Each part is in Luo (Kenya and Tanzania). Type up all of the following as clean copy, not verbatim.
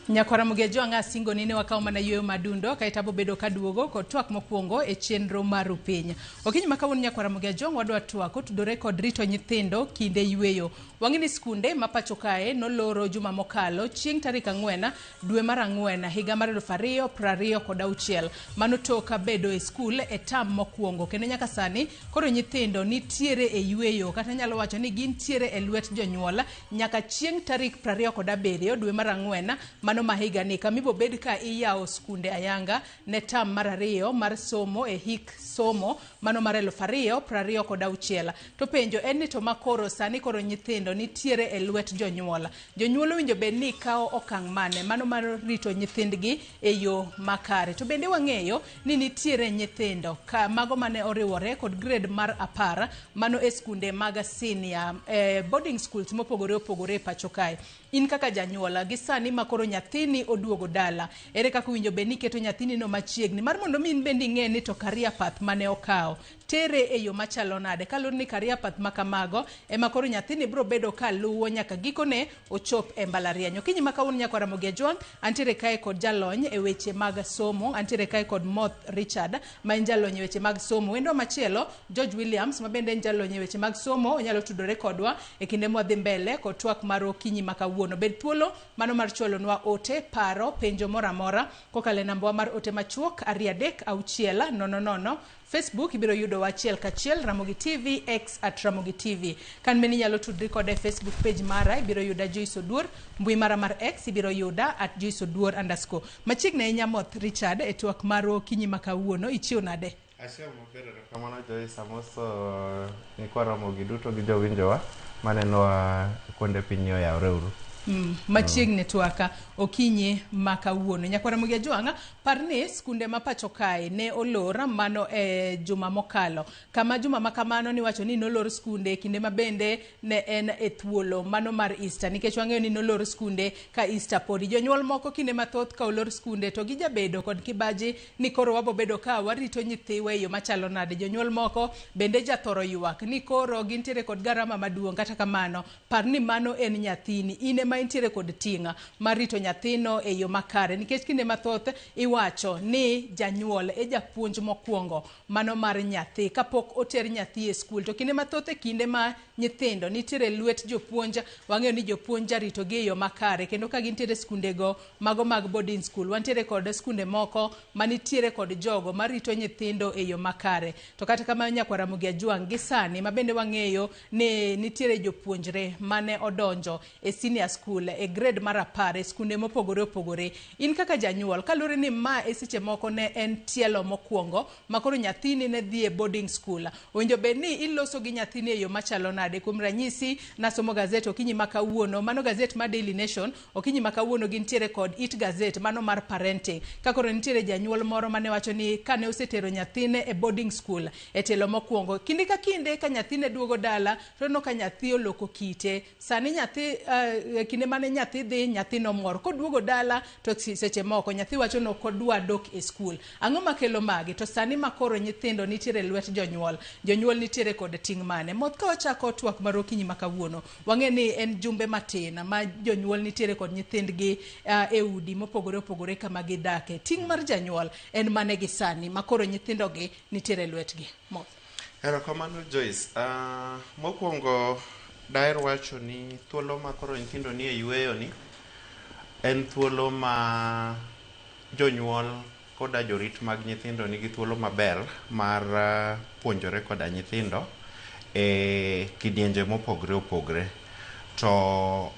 Nyakwara Mugejo ang'a singo ni ne wakawo mana yueyo madundo kaeto abobedo kaduogo kod twak mokwongo e chenro mar Rupiny. Okinyi ma kawuono nyakwara Mugejo wadwa twak otudore kod rito nyithindo kinde yueyo. Wang'e ni skunde ma pacho kae noloro juma mokalo chieng' tarik 4 dwe mar 4 higa mar 2026. Mano tok bedo e skul e tam mokwongo kendo nyaka sani koro nyithindo nitiere e yueyo kata nyalo wacho ni gintiere e lwet jonyuol nyaka chieng' tarik 27 dwe mar 4 mano ma higani kama ibobed ka iyawo skunde ayanga ne tam mar 2 mar somo e hik somo mano mar 2026. To penjo en ni to makoro sani koro nyithindo nitiere e lwet jonyuol. Jonyuol owinjo bed ni kawo okang' mane mano mar rito nyithindgi e yo makare. To bende wang'eyo ni nitiere nyithindo ka mago mane oriwore kod grade mar 10 mano e skunde mag senior boarding schools mopogore opogore e pacho kae. In kaka janyuol gi sani ma koro nyathini oduogo dala, ere kaka owinjo bed ni iketo nyathini no machiegni mar mondo mi in bende ing'e ni to career path mane okawo tere e yo machalo nade, kaluwore ni career path ma kamago ema koro nyathini biro bedo ka luwo nyaka gikone ochop e mbalariany. Okinyi ma kawuono nyakwara Ramogi Ajwang', antiere kae kod jalony e weche mag somo, antiere kae kod Moth Richard ma en jalony e weche mag somo. Wendwa machielo George Williams ma bende en jalony e weche mag somo, onyalo tudore kodwa e kinde mwadhi mbele kod twak mar okinyi ma kawuono. Bed thuolo mano mar chwalonwa ote, paro, penjo moro amora kokalo e nambawa mar ote machuok 2 3 6 0 0. Facebook ibiro yudowa achiel kachiel Ramogi TV, X at Ramogi TV. Kan bende inyalo tudri koda e Facebook page mara, ibiro yuda Joyce Oduor, mbui mara mar X ibiro yuda at Joyce Oduor underscore. Machiegni ahinya Moth Richard e twak mar okinyi ma kawuono, ichiew nade? Achiew maber, erokamano Joyce, amoso nyikwa Ramogi duto gi jowinjowa manenowa kuonde piny oyawre uru. Machiegni twaka okinyi ma kawuono. Nyakwara Ramogi Ajwang', par ni skunde ma pacho kae ne olor mano e juma mokalo. Kama juma ma kamano niwacho ni nolor skunde kinde ma bende ne en e thuolo mano mar Easter, nikech wang'eyo ni nolor skunde ka Easter podi. Jonyuol moko kinde mathoth ka olor skunde to gijabedo kod kibaji ni koro wabobedo ka warito nyithiwa e yo machalo nade. Jonyuol moko bende jathoro ywak ni koro gintiere kod garama maduong'. Kata kamano, par ni mano en nyathini, in ema intiere kod ting' mar rito nyathino e yo makare, nikech kinde mathoth iwacho ni janyuol e japuonj mokwongo mano mar nyathi kapok oter nyathi e skul. To kinde mathoth e kinde ma nyithindo nitiere lwet jopuonj, wang'eyo ni jopuonj jaritogi e yo makare, kendo ka gintiere skundego mago mag boarding school, wantiere kod skunde moko manitiere kod jogo marito nyithindo e yo makare. To kata kamano nyakwara Ramogi Ajwang', gi sani ma bende wang'eyo ni nitiere jopuonjre mane odonjo e senior school e grade mar 10 e skunde mopogore opogore. In kaka janyuol, kaluwore ni ma e seche moko ne en tielo mokwongo ma koro nyathini ne dhi e boarding school, owinjo bed ni iloso gi nyathini e yo machalo nade? Kuom ranyisi, nasomo gazet okinyi ma kawuono, mano gazet mar Daily Nation, okinyi ma kawuono gintiere kod it gazet mano mar parenting. Ka koro nitiere janyuol moro mane wacho ni kane osetero nyathine e boarding school e tielo mokwongo, kinde ka kinde ka nyathine duogo dala to oneno ka nyathi oloko kite. Sani nyathi kinde mane nyathi dhi, nyathi nomor. Koduogo dala to seche moko nyathi wacho ni ok odwa dok e skul. Ang'o makelo magi? To sani ma koro nyithindo nitiere e lwet jonyuol, jonyuol nitiere kod ting' mane? Moth ka wachako twak mar okinyi ma kawuono, wang'e ni en jumbe matin ma jonyuol nitiere kod nyithindgi e udi mopogore opogore kama gidake. Ting' mar janyuol en mane gi sani ma koro nyithindogi nitiere e lwetgi? Moth. Erokamano Joyce. Mokwongo daher wacho ni thuolo ma koro nyithindo nie yueyo ni en thuolo ma jonyuol koda jorit mag nyithindo nigi thuolo maber mar puonjore koda nyithindo e kidienje mopogre opogre. To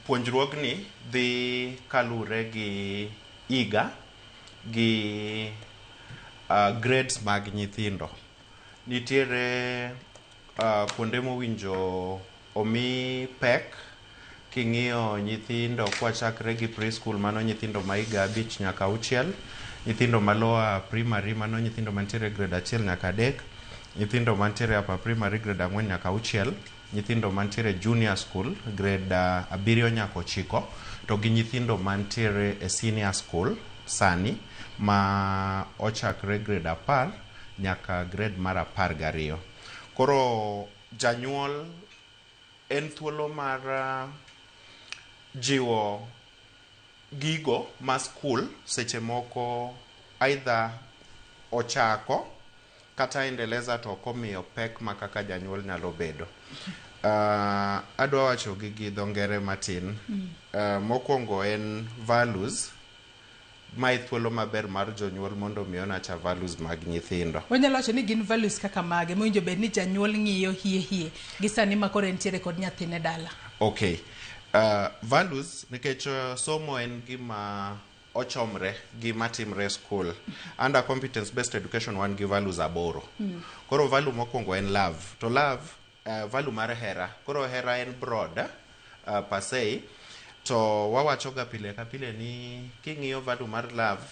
puonjruogni dhi kalure gi higa gi grades mag nyithindo. Nitiere kuonde mowinjo omi pek king'iyo nyithindo kwachakre gi preschool, mano nyithindo ma higa 5 nyaka 6, nyithindo ma lower primary, mano nyithindo mantiere grade 1 nyaka 3, nyithindo mantiere upper primary grade 4 nyaka 6, nyithindo mantiere junior school grade 7 nyaka 9, to gi nyithindo mantiere e senior school sani ma ochakre grade 10 nyaka grade mar 12. Koro janyuol en thuolo mar jiwo gigo ma skul seche moko either ochako kata endeleza to ok omiyo pek ma kaka janyuol nyalo bedo. Adwa wacho gi dho ngere matin. Mokwongo en values. Mae thuolo maber mar jonyuol mondo mi onacha values mag nyithindo. Wanyalo wacho ni gin values kaka mage mowinjo bed ni janyuol ng'iyo hie hie gi sani ma koro entiere kod nyathine dala? Okay. Values nikech somo en gima ochomre gima timre e school. Under competence based education wan gi values 8. Koro value mokwongo en love. To love, value mar hera. Koro hera en broad per se. To wawacho ga pile ka pile ni king'iyo value mar love,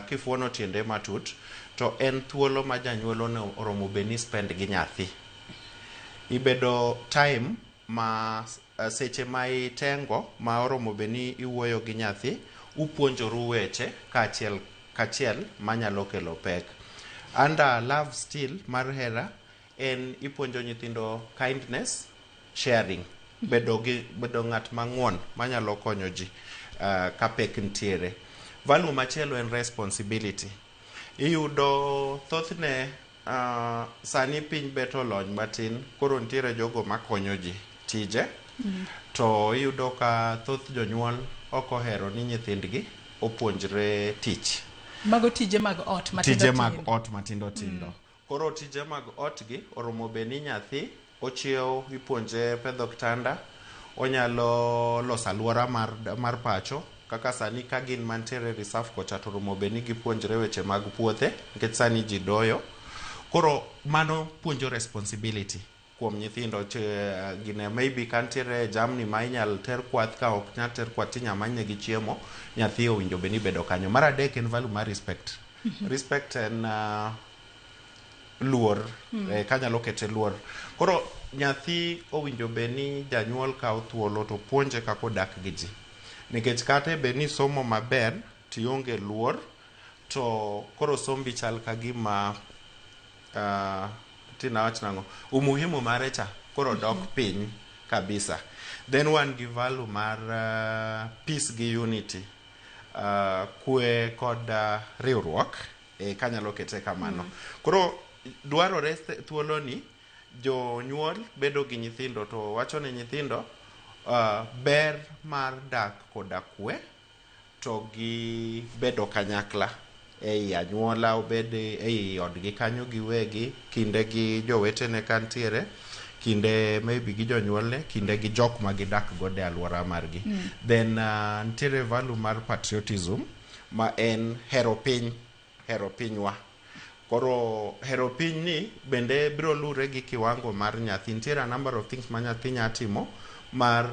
kifuono tiende matut, to en thuolo ma janyuol oromo bed ni spend gi nyathi. Ibedo time ma seche ma itengo ma oromo bed ni iwuoyo gi nyathi, upuonjoru weche kaachiel kachiel manyalo kelo pek. Under love still mar hera en ipuonjo nyithindo kindness, sharing, bedo ng'at mang'won manyalo konyo ji ka pek nitiere. Value machielo en responsibility. Iyudo thothne sani piny bet olony matin, koro nitiere jogo makonyo ji tije. To iyudo ka thoth jonyuol ok ohero ni nyithindgi opuonjre tich. Mago tije mag ot matindo Tije mag tindo. ot matindo tindo. Koro tije mag ot gi oromo bed ni nyathi ochiew ipuonje pedho kitanda, onyalo loso alwora mar pacho, kaka sani ka gin mantiere reserve kocha to oromo bed ni gipuonjre weche mag puothe nikech sani ji doyo. Koro mano puonjo responsibility kuom nyithindo. Gine maybe ka nitiere jamni ma inyal ter kwath, ka ok nyal ter kwath tinyal manynegi chiemo, nyathi owinjo bed ni bedo kanyo. Mar adek en value mar respect. Respect en luor, kanyalo kete luor. Koro nyathi owinjo bed ni janyuol kawo thuolo to puonje kaka odak gi ji. Nikech kata bed ni somo maber tionge luor, to koro sombi chal ka gima tinawach nang'o, umuhimu mare cha koro dok piny kabisa. Then wan gi value mar peace gi unity, kwe kod riwruok, kanyalo kete kamano. Koro dwarore thuolo ni jonyuol bedo gi nyithindo to wacho ne nyithindo ber mar dak koda kwe to gi bedo kanyakla ei anyuola, obed ei odgi kanyo giwegi, kinde gi jowetene ka ntiere, kinde maybe gi jonyuolne, kinde gi jok ma gidak godo e alwora margi. Then nitiere value mar patriotism ma en hero piny, hero pinywa. Koro hero piny ni bende biro lure gi kiwango mar nyathi. Nitiere a number of things ma nyathi nya timo mar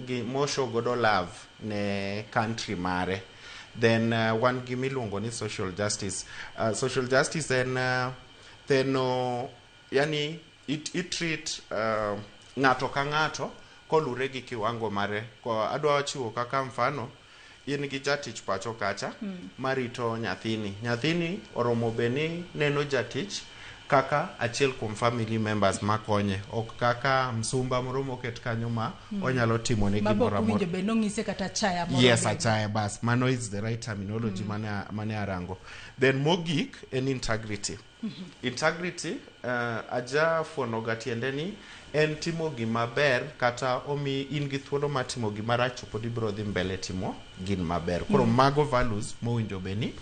gi moshow godo love ne country mare. Then wan gi miluongo ni social justice. Social justice en theno, yani it treat ng'ato ka ng'ato kolure gi kiwango mare. Ko adwa chiwo kaka mfano, in gi jatich pacho kacha marito nyathini. Nyathini oromo bed ni neno jatich kaka achiel kuom family members makonye, ok kaka msumba moro moket kanyo ma onyalo timo ne Mabe gimoro ok amora. owinjo bed nong'ise kata achaya moro Yes, bende. achaya bas. Mano is the right terminology mane arango. Then mogik en integrity. Integrity, aja fuonoga tiende ni en timo gima ber kata omi in gi thuolo mar timo gima rach to pod ibiro dhi mbele timo gin maber. Koro mago values mowinjo bed ni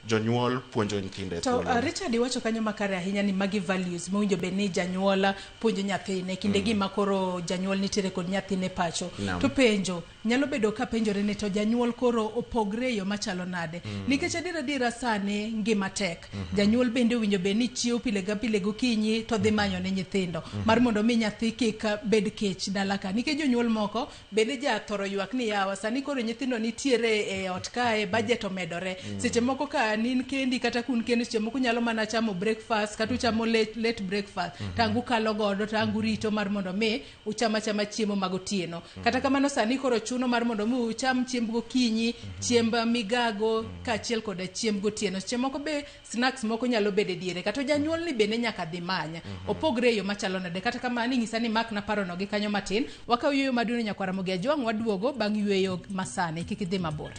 jonyuol puonjo nyithindo e To thuolo. Richard iwacho kanyo makare ahinya ni magi values mowinjo bed ni janyuol puonjo nyathine kinde gi ma koro janyuol nitiere kod nyathine pacho. To penjo nyalo bedo ka penjore ni to janyuol koro opogre e yo machalo nade? Nikech adier adiera sani ngima tek. Janyuol bende owinjo bed ni chiewo pile ka pile gokinyi to dhi manyo ne nyithindo mar mondo mi nyathi kik bed kech dala ka. Nikech jonyuol moko bende jathoro ywak ni yawa sani koro nyithindo nitiere e ot kae, budget omedore. Seche moko ka ni in kendi kata kun kendi, seche moko unyalo mana chamo breakfast kata uchamo late breakfast, tang ukalo godo, tang urito mar mondo mi ucham achama chiemo mag otieno. Kata kamano, sani koro chuno mar mondo mi ucham chiemb gokinyi, chiemb migago kaachiel koda chiemb gotieno. Seche moko be snacks moko nyalo bedo e diere, kata janyuol ni bende nyaka dhi many. Opogre e yo machalo nade? Kata kamano, ing'isa ni mak na parono gi kanyo matin. Wakaw yueyo maduong', nyakwara Mogi Ajwang'. Waduogo bang' yueyo masani, kik idhi mabor.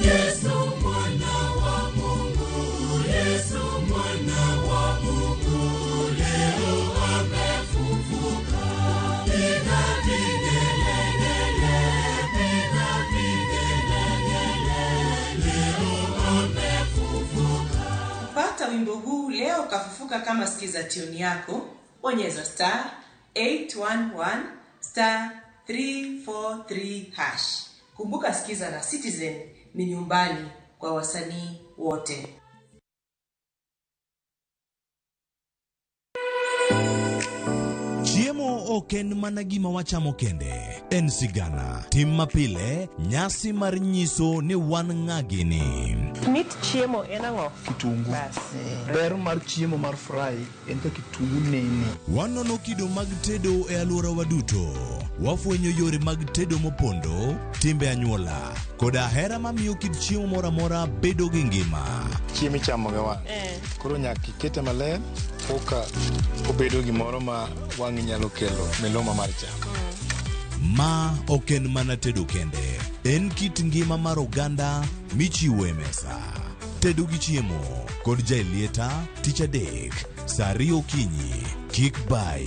Yesu mwana wa Mungu, Yesu mwana wa Mungu, leo amefufuka. Piga vigelegele, piga vigelegele, leo amefufuka. Pata wimbo huu "Leo Kafufuka" kama skiza tune yako, bonyeza *811*343#. Kumbuka, Skiza na Citizen ni nyumbani kwa wasanii wote. Chiemo ok en mana gima wachamo kende, en sigana, tim mapile, nyasi mar nyiso ni wan ng'a gini. Mit chiemo en ang'o? Kitungu. Bas. Ber mar chiemo mar fry en ka kitungu nene. Wanono kido mag tedo e alworawa duto. Wafwenyo yore mag tedo mopondo, timbe anyuola, koda hera mamiyo kit chiemo moro amora bedo gi ngima. Chiemo ichamo gi wang'. Koro nyaka ikete maler koka obedo gimoro ma wang'i nyalo kelo miluma mar chamo. Ma ok en mana tedo kende, en kit ngima mar oganda michiwo e mesa. Tedo gi chiemo kod Jaelieta, tich adek, sa 2 okinyi. Kik bai.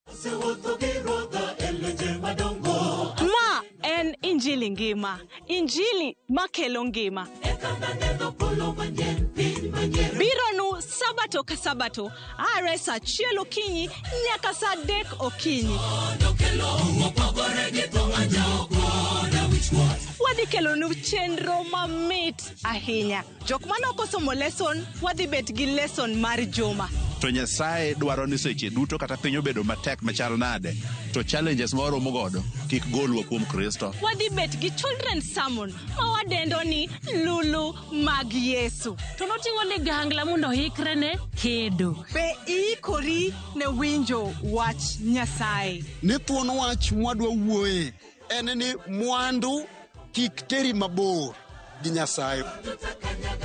Asewuotho gi Ruodha e lwenje madongo. Ma en Injili ngima, Injili makelo ngima. Eka naneno polo manyien, piny manyien. Bironu sabato ka sabato, are sa 1 okinyi nyaka sa 3 okinyi. Nokelo mopogore gi tho anjawo koda wichkuot. Wadhi kelonu chenro mamit ahinya. Jok manok osomo lesson, wadhi bet gi lesson mar juma. To Nyasaye dwaro ni seche duto, kata piny obedo matek machal nade, to challenges ma waromo godo kik golwa kuom Kristo. Wadhi bet gi children sermon ma wadendo ni Lulu mag Yesu. To noting'o ligangla mondo oikre ne kedo. Be iikori ne winjo wach Nyasaye? Ni thuon wach mwadwa wuoye en ni mwandu kik teri mabor gi Nyasaye.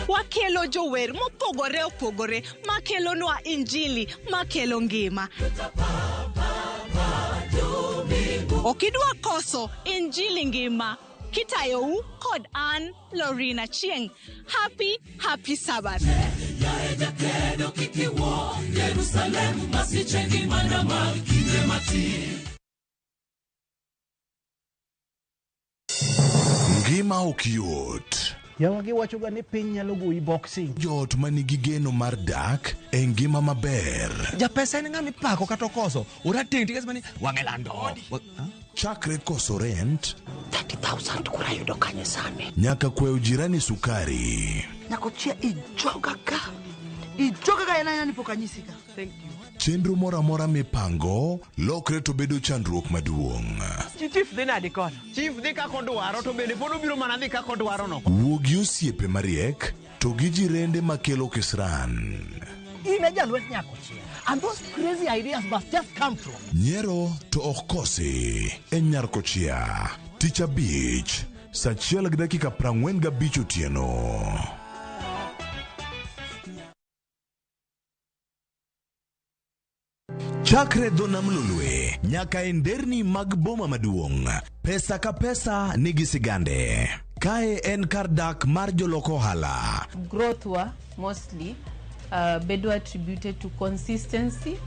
Wakelo jower mopogore opogore makelonwa Injili makelo ngima. Ok idwa koso Injili ngima. Kitayou kod an Lorina Chieng. Happy, happy Sabbath. Yaye jakedo, kik iwuo Jerusalem, masiche gi mana mag kinde matin. Ngima ok yot. Yawa, giwachoga ni piny nyalo goyi boxing. Joot ma nigi geno mar dak e ngima maber. Japesa en ng'ama ipako kata okoso orateng' tikes mani wang'e lando. Chakre koso rent 30,000 koro ayudo kanye sani? Nyaka kwayo jirani sukari. Nyakochia, ijoga ka. Ijoga ka en aina ni pok anyisi ka. Thank you. Chenro moro amora mipango lokre to bedo chandruok maduong'. Chief dhi nade kono? Chief dhi kaka odwaro, to bende pod obiro mana dhi kaka odwaro no. Wuo gi osiepe mariek to gi jirende makelo kisran. In e jalwet Nyakochia. And those crazy ideas must just come from. Nyiero to ok kosi e Nyarkochia. Tich abich, sa 1:45 otieno. Chakre dho nam Lolwe nyaka e nderni mag boma maduong', pesa ka pesa nigi sigande. Kae en kar dak mar jolok ohala. Growth wa mostly bedo attributed to consistency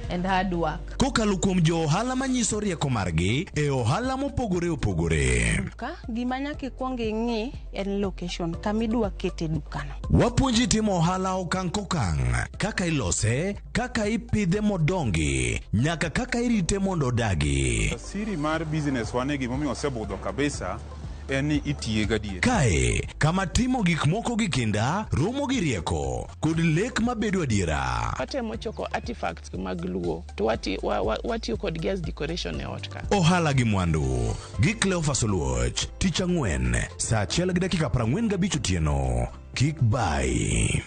and hard work. Kokalo kuom jo ohala manyiso rieko margi e ohala mopogore opogore. Duka, gima nyaka ikwong ing'i en location kama idwa kete dukano. Wapuonji timo ohala okang' kokang', kaka ilose, kaka ipidhe modongi, nyaka kaka irite mondo odagi. Siri mar business wa ni, gimomiyo osebudho kabisa. en ni itiye gadier. Kae kama timo gik moko gi kinda romo gi rieko kod lek mabedo adiera. Watemo choko artifacts mag Luo to watiyo kodgi as decoration e ot ka. Ohala gi mwandu gi Cleophas Oluoch tich ang'wen saa 1:45 otieno. Kik bai.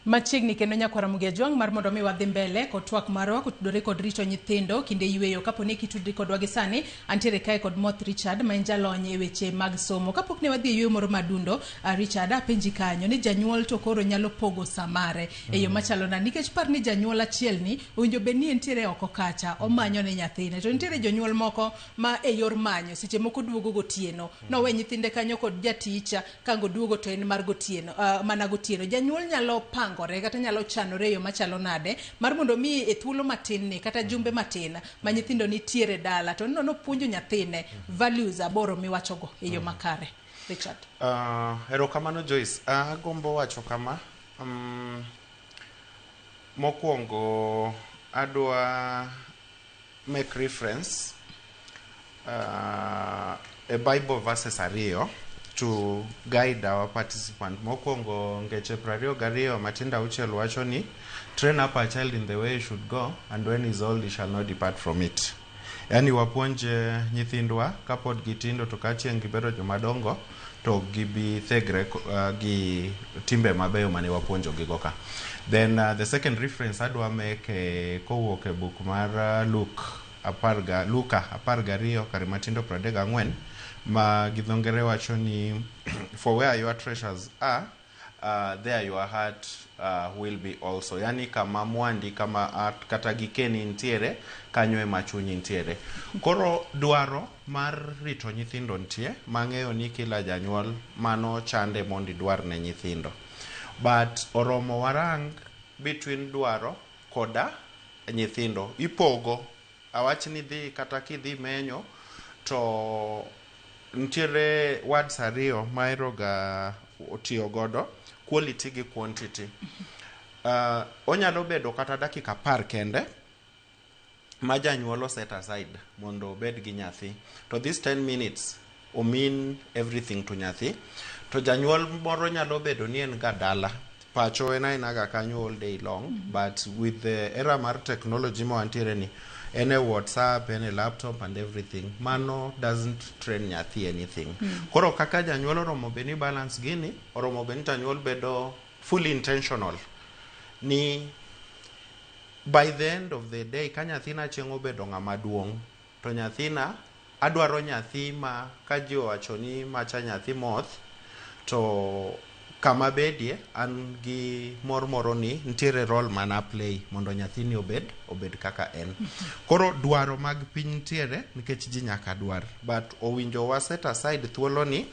Machiegni kendo nyakwara Mugia Jwang' mar mondo mi wadhi mbele kod twak marwa kotudore kod rito nyithindo kinde yweyo. Kapo ni kitudri kodwa gi sani, antiere kae kod Moth Richard ma en jalony e weche mag somo. Kapok ne wadhi e yweyo moro madundo, Richard, apenji kanyo ni janyuol to koro nyalo pogo sa mare e yo machalo nade? Nikech par ni janyuol achiel ni owinjo bed ni entiere oko kacha omanyo ne nyathine, to nitiere jonyuol moko ma e yor manyo seche moko duogo gotieno, nowe nyithinde kanyo kod jaticha, kango duogo to en mar gotieno, mana gotieno. Janyuol nyalo pango kata nyalo chanore e yo machalo nade mar mondo mi e thuolo matin ni kata jumbe matin ma nyithindo nitiere dala to neno nopuonjo nyathine values 8 miwachogo e yo makare. Richard. Erokamano Joyce. Agombo wacho kama. Mokwongo adwa make reference e Bible verses 2 to guide our participant. Mokwongo ngeche 22 matindo 6 wacho ni train up a child in the way he should go, and when he is old he shall not depart from it. Yani wapuonje nyithindwa kapod gitindo, to ka chieng' gibedo jomadongo to gibi thegre gi timbe mabeyo mane wapuonjo gigo ka. Then the second reference adwa make kowuok e buk mar Luke Luka 12 kare matindo 34 ma gi dho ngere wacho ni for where your treasures are, there your heart will be also. Yani kama mwandi kama kata gikeni nitiere, kanyo ema chunyi nitiere. Koro dwaro mar rito nyithindo nitie, mang'eyo ni kila janyuol mano chande mondo idwar ne nyithindo. But oromo warang between dwaro koda nyithindo. Ipogo, awach ni dhi kata kidhi menyo to nitiere words 2 maheroga tiyo godo, quality gi quantity. Onyalo bedo kata dakika 10 kende ma janyuol set aside mondo obed gi nyathi, to this 10 minutes o mean everything to nyathi. To janyuol moro nyalo bedo ni en ga dala, pacho en aena ga kanyo all day long, but with the era mar technology ma wantiere ni, en e WhatsApp, en e laptop and everything, mano doesn't train nyathi anything. Koro kaka janyuol oromo bed ni balance gini, oromo bed ni janyuol bedo fully intentional ni by the end of the day ka nyathina chieng' obedo ng'ama duong', to nyathina adwaro nyathi ma ka ji owacho ni macha nyathi moth, to kama bedie an gi mor moro ni nitiere role mana play mondo nyathini obed kaka en. Koro dwaro mag piny nitiere nikech ji nyaka dwar, but owinjo wa set aside thuolo ni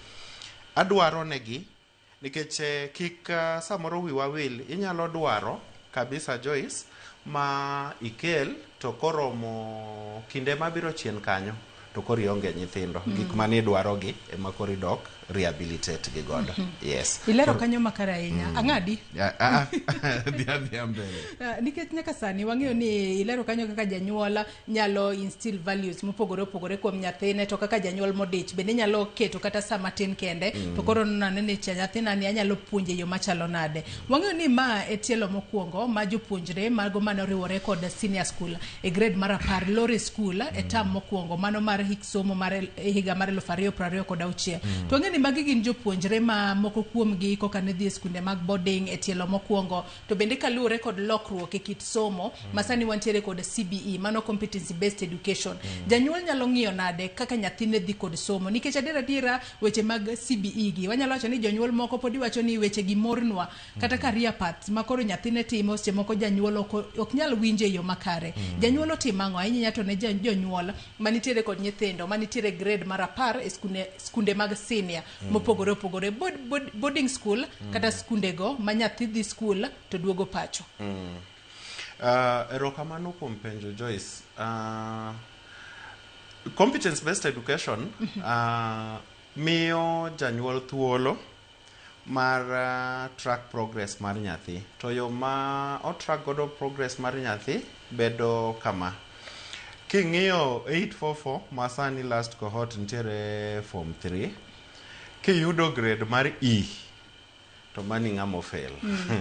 adwaro negi nikech kik samoro wiwa wil, inyalo dwaro kabisa Joyce ma ikel to koromo kinde mabiro chien kanyo to koro ionge nyithindo. Gik mane idwarogi ema koro idok rehabilitate gi godo. Yes. Ilero kanyo makare ahinya. Ang'adi? Dhi mbele. Nikech nyaka sani wang'eyo ni ilero kanyo kaka janyuol nyalo instill values mopogore opogore kuom nyathine, to kaka janyuol modich bende nyalo keto kata sa matin kende, to koro nonane ni cha nyathina ni anyalo puonje yo machalo nade. Wang'eyo ni ma e tielo mokwongo ma jopuonjre mago mane oriwore kod senior school e grade mar 10 lore school e term mokwongo mano mar hik somo mar higa mar 2026. To wang'eyo ni magi gin jopuonjre ma moko kuomgi koka ne dhi e skunde mag boarding e tielo mokwongo, to bende kaluwore kod lokruok e kit somo ma sani wantiere kod CBE, mano competency based education. Janyuol nyalo ng'iyo nade kaka nyathine dhi kod somo, nikech adiera adiera weche mag CBE gi wanyalo wacho ni jonyuol moko pod iwacho ni weche gi mornwa kata career paths ma koro nyathine timo seche moko janyuol ok nyal winjo e yo makare. Janyuol otimo ang'o ahinya to ne jonyuol manitiere kod nyithindo manitiere grade mar 10 e skunde mag senior mopogore opogore, boarding school kata skundego ma nyathi dhi school to duogo pacho. Erokamano kuom penjo Joyce. Competence based education miyo janyuol thuolo mar track progress mar nyathi. To yo ma o track godo progress mar nyathi bedo kama. King'iyo 844 ma sani last cohort nitiere form 3, kiyudo grade mar E to mani ng'ama ofail.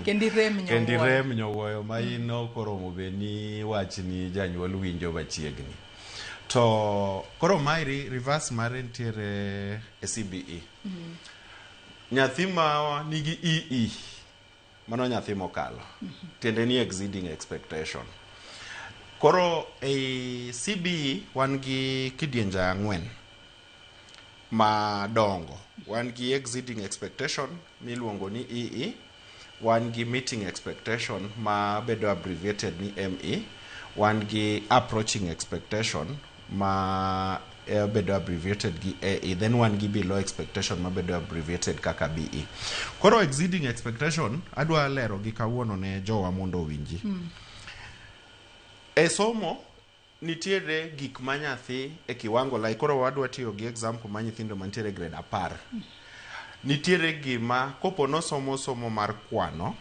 Kendo irem nyowuoyo. Kendo irem nyowuoyo ma in ok oromo bed ni wachni janyuol winjo machiegni. To koro maeri reverse mare nitiere e CBE. Nyathi ma nigi EE mano nyathi mokalo. Tiende ni exceeding expectation. Koro ei CBE wan gi kidienje ang'wen madongo. Wan gi exceeding expectation miluongo ni EE, wan gi meeting expectation ma bedo abbreviated ni ME, wan gi approaching expectation ma bedo abbreviated gi AE, then wan gi below expectation ma bedo abbreviated kaka BE. Koro exceeding expectation adwa lero gi kawuono ne jowa mondo owinji. E somo nitiere gik ma nyathi e kiwango like koro wadwa tiyo gi example ma nyithindo mantiere grade 10. Nitiere gima kopo nosomo somo mar kwano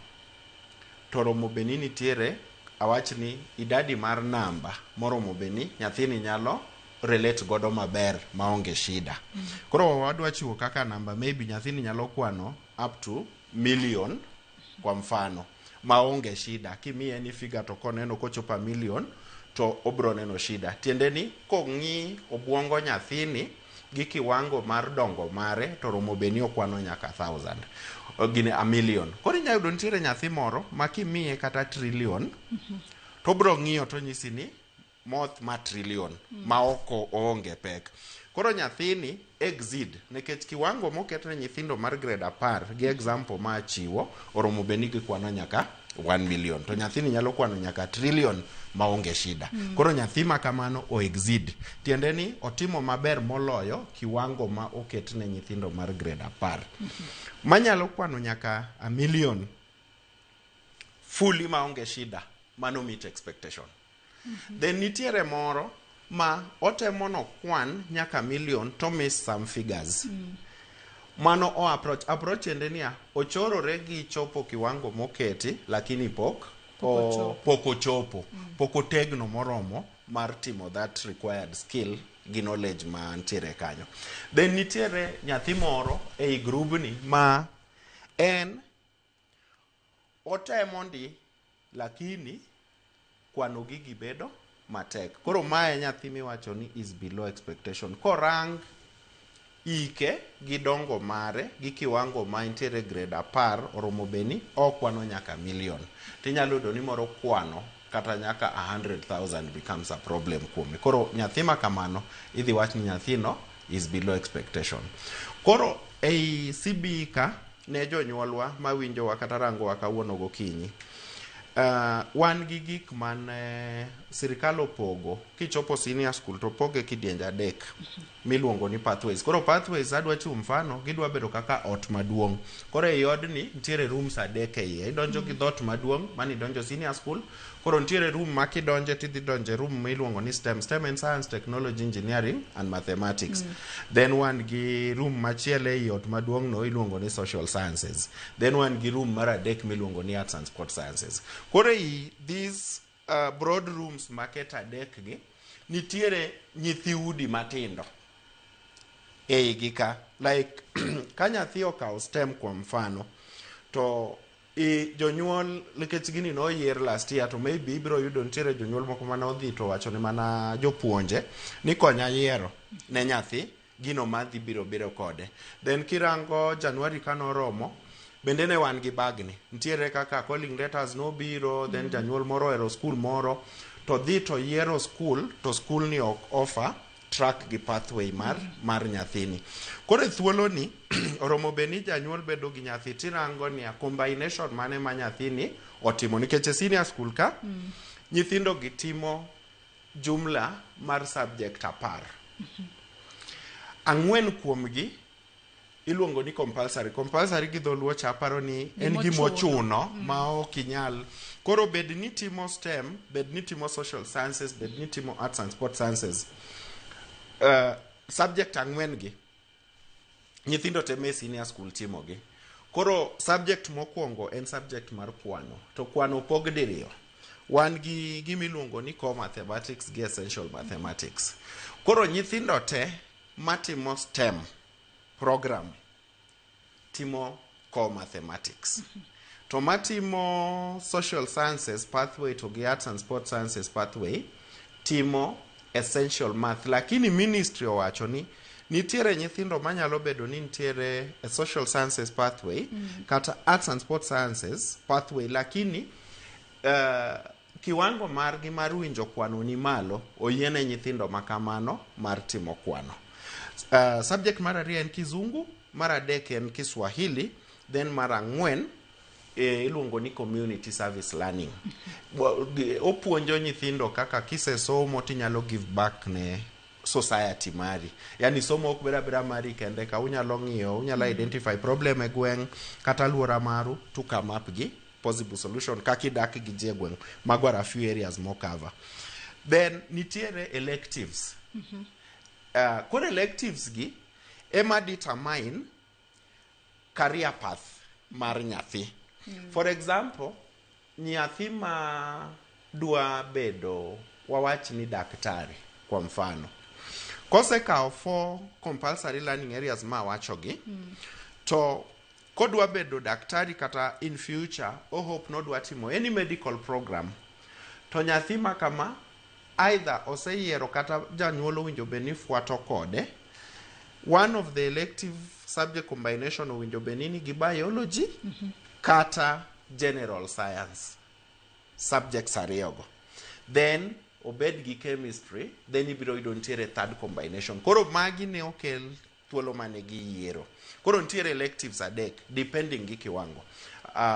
to romo bed ni nitiere awach ni idadi mar namba moromo bed ni nyathini nyalo relate godo maber maonge shida. Koro wadwa chiwo kaka namba maybe nyathini nyalo kwano up to million kwa mfano maonge shida. Kimiye ni figure to koneno kochopo a million to obro neno shida. Tiende ni kong'i obwongo nyathini gi kiwango mar dongo mare to romo bed ni okwano nyaka 1000 gine a million. Koro inyalo yudo nitiere nyathi moro ma kimiye kata trillion to obro ng'iyo to nyisi ni moth ma trillion ma ok oonge pek. Koro nyathini exceed nikech kiwango moket ne nyithindo mar grade 10 gi example ma achiwo oromo bed ni gikwano nyaka 1 million to nyathini nyalo kwano nyaka trillion maonge shida. Koro nyathi ma kamano o exceed tiende ni otimo maber moloyo kiwango ma oket ne nyithindo mar grade 10. Manyalo kwano nyaka a million fully maonge shida, mano meet expectation. Then nitiere moro ma otemo nokwan nyaka million to miss some figures. Mano o approach. Approach tiende niya, ochorore gi chopo kiwango moketi lakini pok pok ochopo. Pok otegno moromo mar timo that required skill gi knowledge mantiere kanyo. Then nitiere nyathi moro ei grubni ma en otemo ndi lakini kwano gigi bedo matek. Koro mae nyathi miwacho ni is below expectation. Korang ike gi dongo mare gi kiwango ma nitiere grade 10 oromo bed ni okwano nyaka million. Tinyalo yudo ni moro kwano kata nyaka 100,000 becomes a problem kuome. Koro nyathi ma kamano idhi wach ni nyathino is below expectation. Koro ei CBE ka ne jonyuolwa mawinjowa kata rangowa kawuono gokinyi, wan gi gik mane sirikal opogo kichopo senior school to opoge kidienje adek miluongo ni pathways. Koro pathways adwa chiwo mfano gidwa bedo kaka ot maduong'. Koro ei odni nitiere rooms adek e iye. Idonjo gi dhoot maduong' mane idonjo senior school. Koro nitiere room ma kidonje tidhi donje room miluongo ni STEM. STEM en Science, Technology, Engineering and Mathematics. Then wan gi room machielo ei ot maduong' no iluongo ni Social Sciences. Then wan gi room mar adek miluongo ni Arts and Sport Sciences. Koro ei these broad rooms maket adek gi nitiere nyithi udi matindo eigi ka. Like ka nyathi okawo STEM kuom mfano to i jonyuol nikech gini noyier last year to maybe ibiro yudo nitiere jonyuol moko mane odhi to wacho ne mana jopuonje ni konya yiero ne nyathi gino madhi biro biro kode. Then kirango January kanoromo bende ne wan gi bagni. Nitiere kaka calling letters nobiro, then janyuol moro ohero school moro to dhi to yiero school to school ni ok offer track gi pathway mar nyathini. Koro e thuolo ni oromo bed ni janyuol bedo gi nyathi tirango niya combination mane ma nyathini otimo nikech e senior school ka nyithindo gi timo jumla mar subject 10. Ang'wen kuomgi iluongo ni compulsory. Compulsory gi dholuo cha aparo ni en gima ochuno ma ok inyal. Koro bed ni timo STEM, bed ni timo social sciences, bed ni timo arts and sport sciences. Subject ang'wen gi nyithindo te me senior school timogi. Koro subject mokwongo en subject mar kwano. To kwano opog diriyo. Wan gi gimiluongo ni core mathematics gi essential mathematics. Koro nyithindo te matimo STEM program timo core mathematics. To matimo social sciences pathway to gi arts and sport sciences pathway timo essential math. Lakini ministry owacho ni nitiere nyithindo manyalo bedo ni nitiere e social sciences pathway kata arts and sport sciences pathway, lakini kiwango margi mar winjo kwano ni malo, oyiene nyithindo makamano mar timo kwano. Subject mar ariyo en Kizungu, mar adek en Kiswahili, then mar ang'wen iluongo ni community service learning. Opuonjo nyithindo kaka kisesomo tinyalo give back ne society mari. Yani somo ok bed abeda mari kende, ka unyalo ng'iyo, unyalo identify problem e gweng' kata aluora maru to come up gi possible solution kaka idak gi ji e gweng'. Mago are a few areas mo cover. Then nitiere electives. Koro electives gi ema determine career path mar nyathi. For example, nyathi ma dwa bedo, wawach ni daktari, kwa mfano. Kosekawo four compulsory learning areas ma awachogi, to kodwa bedo daktari kata in future o hope nodwa timo any medical program, to nyathi ma kama either oseyiero kata janyuol owinjo bed ni fuato kode one of the elective subject combination owinjo bed ni nigi biology kata general science subjects ariyogo, then obed gi chemistry, then ibiro yudo nitiere third combination. Koro magi ne okel thuolo mane giyiero. Koro nitiere electives adek depending gi kiwango.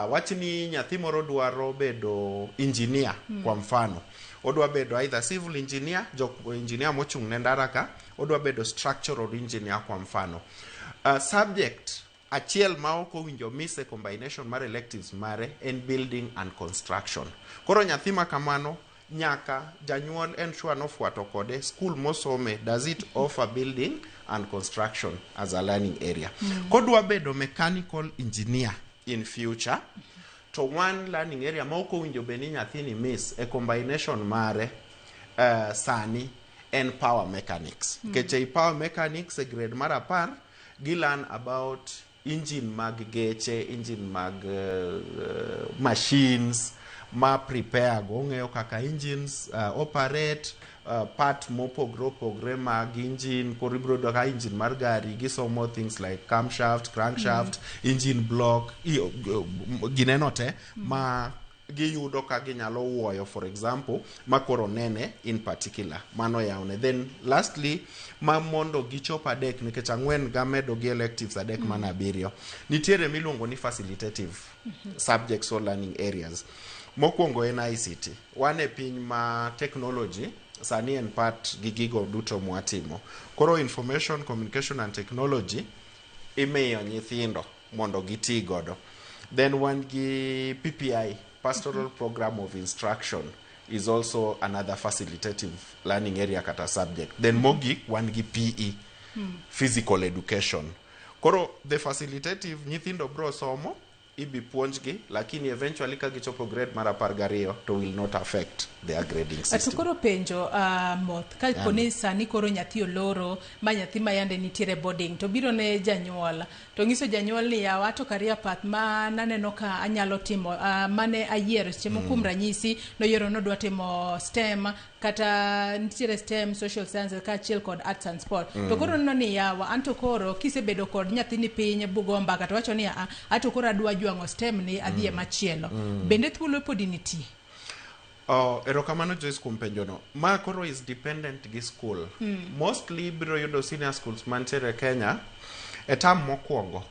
Wach ni nyathi moro dwaro bedo engineer, kwa mfano odwa bedo either civil engineer, jok engineer mochung' ne ndara ka, odwa bedo structural engineer kwa mfano, subject achiel ma ok owinjo miss e combination mar electives mare en building and construction. Koro nyathi ma kamano nyaka janyuol ensure nofuato kode school mosome, does it offer building and construction as a learning area? Kodwa bedo mechanical engineer in future, to one learning area ma ok owinjo bed ni nyathini miss e combination mare sani en power mechanics, nikech ei power mechanics e grade mar 10 gi learn about engine mag geche, engine mag machines ma prepare go ong'eyo kaka engines operate, part mopogre opogre mag engine. Koro ibiro yudo ka engine mar gari gisomo things like camshaft, crankshaft, engine block, gineno te ma giyudo ka ginyalo wuoyo, for example, ma koro nene in particular mano yawne. Then lastly, ma mondo gichop adek, nikech ang'wen gamedo gi electives adek, mana abiriyo, nitiere miluongo ni facilitative subjects or learning areas. Mokwongo en ICT. Wan e piny ma technology sani en part gi gigo duto mwatimo. Koro information, communication and technology imiyo nyithindo mondo giti godo. Then wan gi PPI, pastoral program of instruction, is also another facilitative learning area kata subject. Then mogik wan gi PE, physical education. Koro the facilitative, nyithindo bro somo, ibi puonjgi, lakini eventually ka gichopo grade mar 12 to will not affect their grading To system. Koro penjo, Moth, ka poni sani koro nyathi oloro, ma nyathi ma yande nitiere boarding to biro ne janyuol to nyiso janyuol ni yawa, to career path ma naneno ka anyalo timo, mane ayiero seche moko, kuom ranyisi noyiero nodwa timo STEM kata nitiere STEM, social sciences kaachiel kod arts and sport, to koro neno ni yawa, anto koro kisebedo kod nyathini piny bugo mbaka to wacho ni "Ah, ato koro adwa jwang'o STEM ni adhi e machielo." Bende thuolo podi nitie? Oh, erokamano Joyce kuom penjono. Ma koro is dependent gi school. Mostly ibiro yudo senior schools mantiere Kenya e term mokwongo.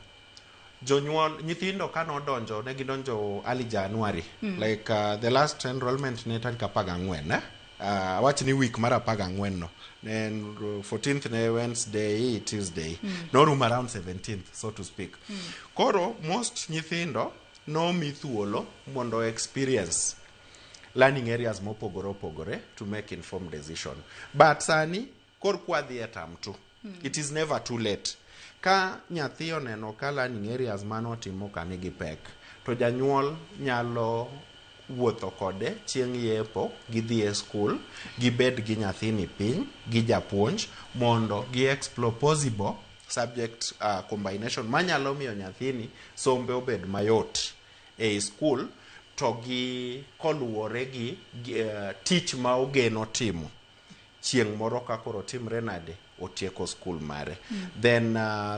Jonyuol nyithindo ka nodonjo, ne gidonjo early January. Like the last enrollment ne tarik 14, eh? Awach ni week mar 14 no. Ne en 14th ne Wednesday, Tuesday. Norumo around 17th, so to speak. Koro most nyithindo nomi thuolo mondo experience learning areas mopogore opogore to make informed decision. But sani kor kwadhi e term 2, it is never too late. Ka nyathi oneno ka learning areas manotimo ka nigi pek, to janyuol nyalo wuotho kode chieng' yepo, gidhi e skul, gibed gi nyathini piny gi japuonj mondo gi explore possible subject combination manyalo miyo nyathini sombe obed mayot ei skul to gi koluwore gi tich ma ogeno timo chieng' moro ka koro timre nade otieko skul mare. Then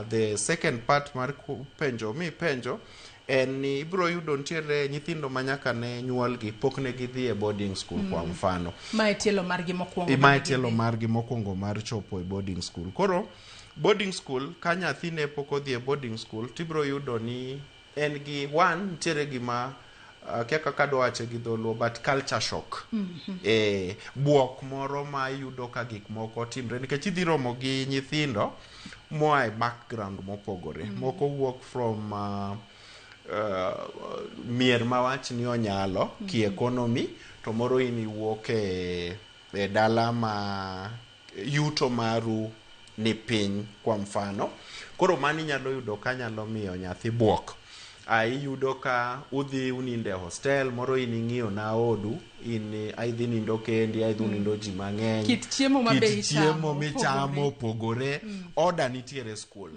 the second part mar penjo mi penjo en ni ibiro yudo nitiere nyithindo ma nyaka ne nyuolgi pok ne gidhi e boarding school kwa mfano. Mae tielo margi mokwongo. Mae tielo margi mokwongo mar chopo e boarding school. Koro boarding school, ka nyathi ne pok odhi e boarding school, tibiro yudo ni en gi one nitiere gima akia kaka adwa wache gi dholuo, but culture shock. Buok moro ma iyudo ka gik moko timre nikech idhi romo gi nyithindo moa e background mopogore. Moko wuok from mier mawach ni onyalo ki economy, to moro in iwuok e dala ma yuto maru ni piny kwa mfano. Koro mano inyalo yudo ka nyalo miyo nyathi buok. Iyudo ka udhi unindo e hostel moro, in ing'iyo na odu, in idhi nindo kendi, idhi unindo ji mang'eny. Kit chiemo ma be Kit chiemo ichamo michamo opogore. Order nitiere school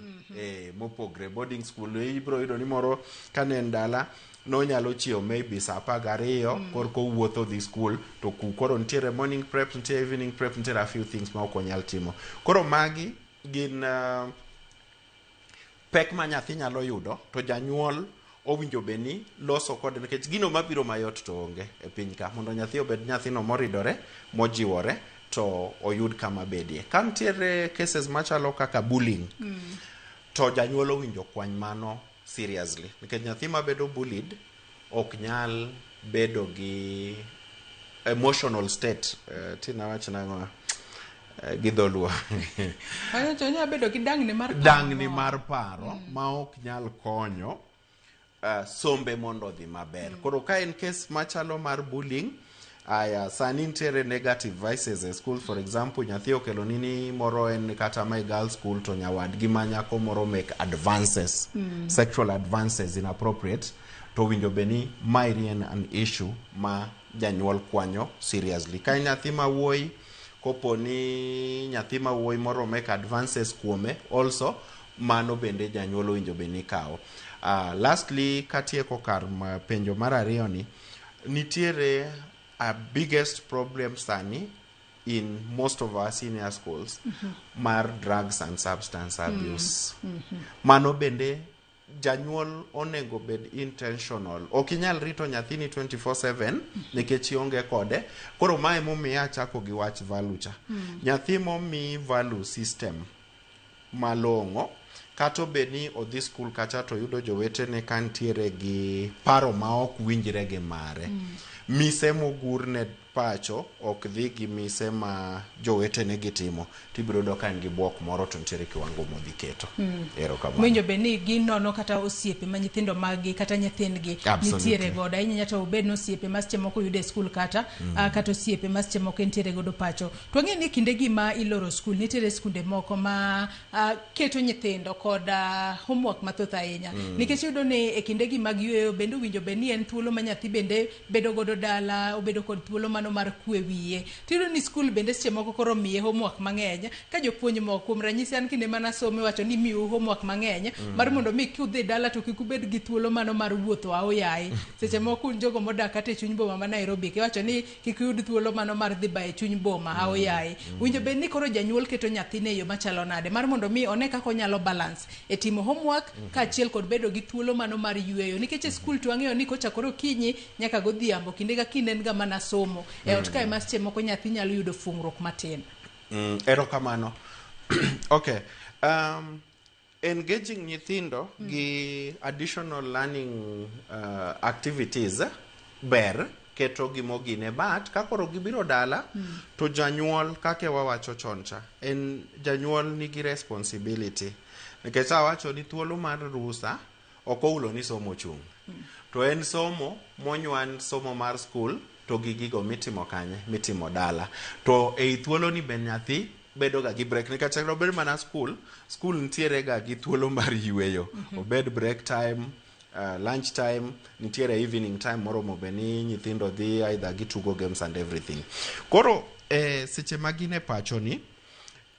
mopogre. Boarding school ibiro yudo ni moro kane en dala nonyalo chiewo maybe saa 12 korka owuotho dhi school, to ku koro nitiere morning prep, nitiere evening prep, nitiere a few things ma ok onyal timo. Koro magi gin pek ma nyathi nyalo yudo, to janyuol owinjo bed ni loso kode nikech gino mabiro mayot to onge e piny ka. Mondo nyathi obed nyathino moridore, mojiwore, to oyud kama bedie. Ka nitiere cases machalo kaka bullying, to janyuol owinjo kwany mano seriously nikech nyathi mabedo bullied ok nyal bedo gi emotional state, tina wach nang'o gi dholuo? Wacho onyalo bedo gi dangni mar paro. Dangni mar paro ma ok nyal konyo sombe mondo odhi maber. Koro ka en case machalo mar bullying, aya sani nitiere negative vices e school. For example, nyathi okelo ni ni moro en kata my girl school, to nyawadgi ma nyako moro make advances, sexual advances inappropriate, to winjo bed ni maeri en an issue ma janyuol kwanyo seriously. Ka en nyathi ma wuoyi, kopo ni nyathi ma wuoyi moro make advances kuome also, mano bende janyuol owinjo bed ni kawo. Lastly, katieko kar penjo mar ariyo ni, nitiere a biggest problem sani in most of our senior schools mar drugs and substance abuse. Mano bende janyuol onego bed intentional. Ok inyal rito nyathini 24/7 nikech ionge kode. Koro mae momiyo achako gi wach value cha. Nyathi momi value system malong'o, kata obed ni odhi skul kacha to yudo jowetene ka nitiere gi paro ma ok winjre gi mare. Mise mogur ne pacho ok dhi gi mise ma jowetene gitimo, tibiro yudo ka en gi buok moro to nitiere kiwango modhi keto. Erokamano. Winjo bed ni ginono kata osiepe ma nyithindo maggi kata nyithindgi nitiere godo ahinya, to obed ni osiepe ma seche moko yudo e skul kata kata osiepe ma seche moko entiere godo pacho. To wang'eyo ni kinde gi ma iloro skul, nitiere skunde moko ma keto nyithindo kod homework mathoth ahinya. Nikech iyudo ni e kinde gi mag yueyo bende owinjo bed ni en thuolo ma nyathi bende bedo godo dala, obedo kod thuolo mano mar kwe wiye. Tiyudo ni skul bende seche moko koro miye homework mang'eny ka jopuonj moko, kuom ranyisi an kinde mana somo iwacho ni miu homework mang'eny mar mondo mi kudhi dala to kik ubed gi thuolo mano mar wuotho aoyaye. Seche moko un jogo modak kata e chuny boma ma Nairobi, iwacho ni kik uyud thuolo mano mar dhi bayo e chuny boma aoyaye. Winjo bed ni koro janyuol keto nyathine e yo machalo nade mar mondo mi one kaka onyalo balance e timo homework kaachiel kod bedo gi thuolo mano mar yueyo, nikech e skul to wang'eyo ni kochakore okinyi nyaka godhiambo, kinde ka kinde en ga mana somo. E ot kae ma seche moko nyathi nyalo yudo fungruok matin. Erokamano. Okay. Engaging nyithindo gi additional learning activities ber keto gimogine, but ka koro gibiro dala to janyuol, kaka wawacho chon cha, en janyuol nigi responsibility nikech awacho ni thuolo mar rusa ok oulo ni somo chung', to en somo monywan, somo mar skul to gi gigo mitimo kanye, mitimo dala, to ei thuolo ni be nyathi bedo ga gi break nikech obed mana school, school nitiere ga gi thuolo mar yueyo. Obed break time, lunch time, nitiere evening time moromo be ni nyithindo dhi either gitugo games and everything. Koro seche ma gin e pacho ni,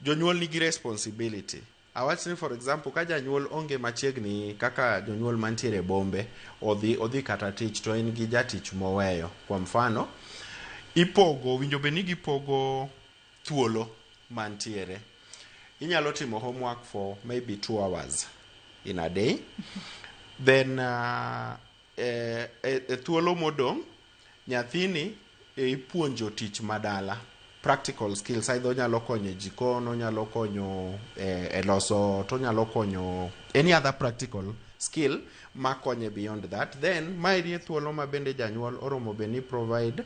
jonyuol nigi responsibility. Awach ni, for example, ka janyuol onge machiegni, kaka jonyuol mantiere e bombe, odhi kata tich to en gi jatich moweyo. Kwa mfano, ipogo, winjo bed ni gipogo thuolo mantiere. Inyalo timo homework for maybe 2 hours in a day. Then e thuolo modong', nyathini ipuonjo tich madala, practical skills. Either onyalo konyo e jikon, onyalo konyo e loso ot, onyalo konyo any other practical skill makonye beyond that. Then maeri e thuolo ma bende janyuol oromo bed ni provide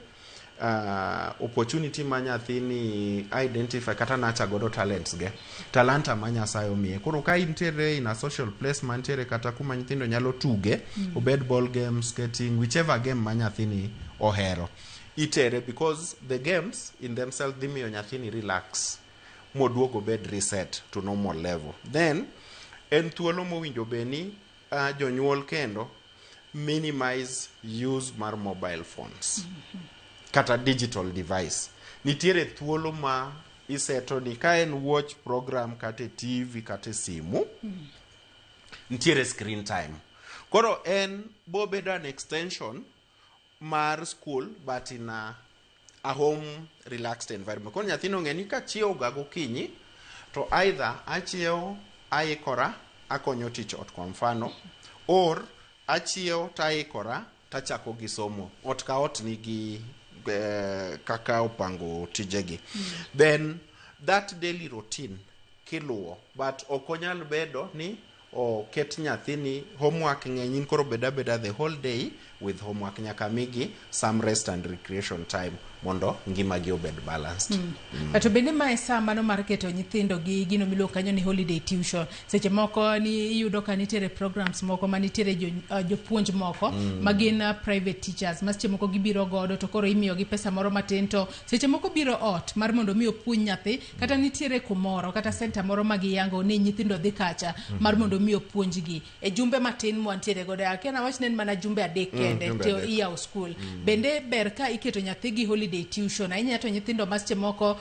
opportunity ma nyathini identify kata nurture godo talents ge, talanta ma Nyasaye omiye. Koro ka intiere in a social place mantiere kata kuma nyithindo nyalo tuge, obed ball games, skating, whichever game ma nyathini ohero, itere, because the games in themselves dhi miyo nyathini relax moduog obed reset to normal level. Then en thuolo mowinjo bed ni jonyuol kendo minimize use mar mobile phones kata digital device. Nitiere thuolo ma iseto ni ka en watch program kata e TV kata e simu, nitiere screen time. Koro en bobedo an extension mar school, but in a home relaxed environment. Koro nyathino ong'e ni kachiewo ga gokinyi to either achiewo aikora akonyo tich ot, kwa mfano, or achiewo taikora tachako gi somo. Ot ka ot nigi kaka opango tijegi. Then that daily routine kiluwo, but ok onyal bedo ni oket nyathini homework ng'eny, in koro bed abeda the whole day with homework. Nyaka migi some rest and recreation time mondo ngimagi obed balanced. To bende mae sa mano mar keto nyithindo gi gino miluongo kanyo ni holiday tuition. Seche moko ni iyudo ka nitiere programs moko ma nitiere jopuonj moko ma gin private teachers, ma seche moko gibiro godo to koro imiyogi pesa moro matin, to seche moko biro ot mar mondo mi opuonj nyathi, kata nitiere kumoro kata center moro ma giyango ni nyithindo dhi kacha mar mondo mi opuonjgi e jumbe matin mwantiere godo. Akia nawach ni en mana jumbe 3 kende jumbe to 3. Iyawo skul. Bende ber ka iketo nyathi gi holiday tuition ahinya, to nyithindo ma seche moko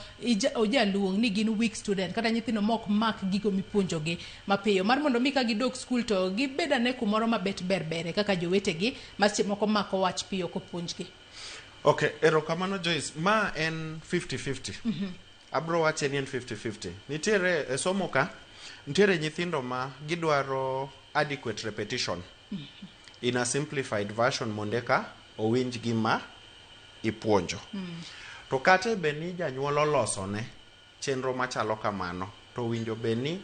ojaluong ni gin weak student, kata nyithindo mok mak gigo mipuonjogi mapiyo, mar mondo mi ka gidok skul to gibed ane kumoro mabet ber bere kaka jowetegi ma seche moko mako wach piyo kopuonjgi. Okay, erokamano Joyce. Ma en 50-50. Abro wache ni en 50-50. Nitiere e somo ka, nitiere nyithindo ma gidwaro adequate repetition in a simplified version mondo eka owinj gima ipuonjo. To kata bed ni janyuol olosone chenro machalo kamano, to owinjo bed ni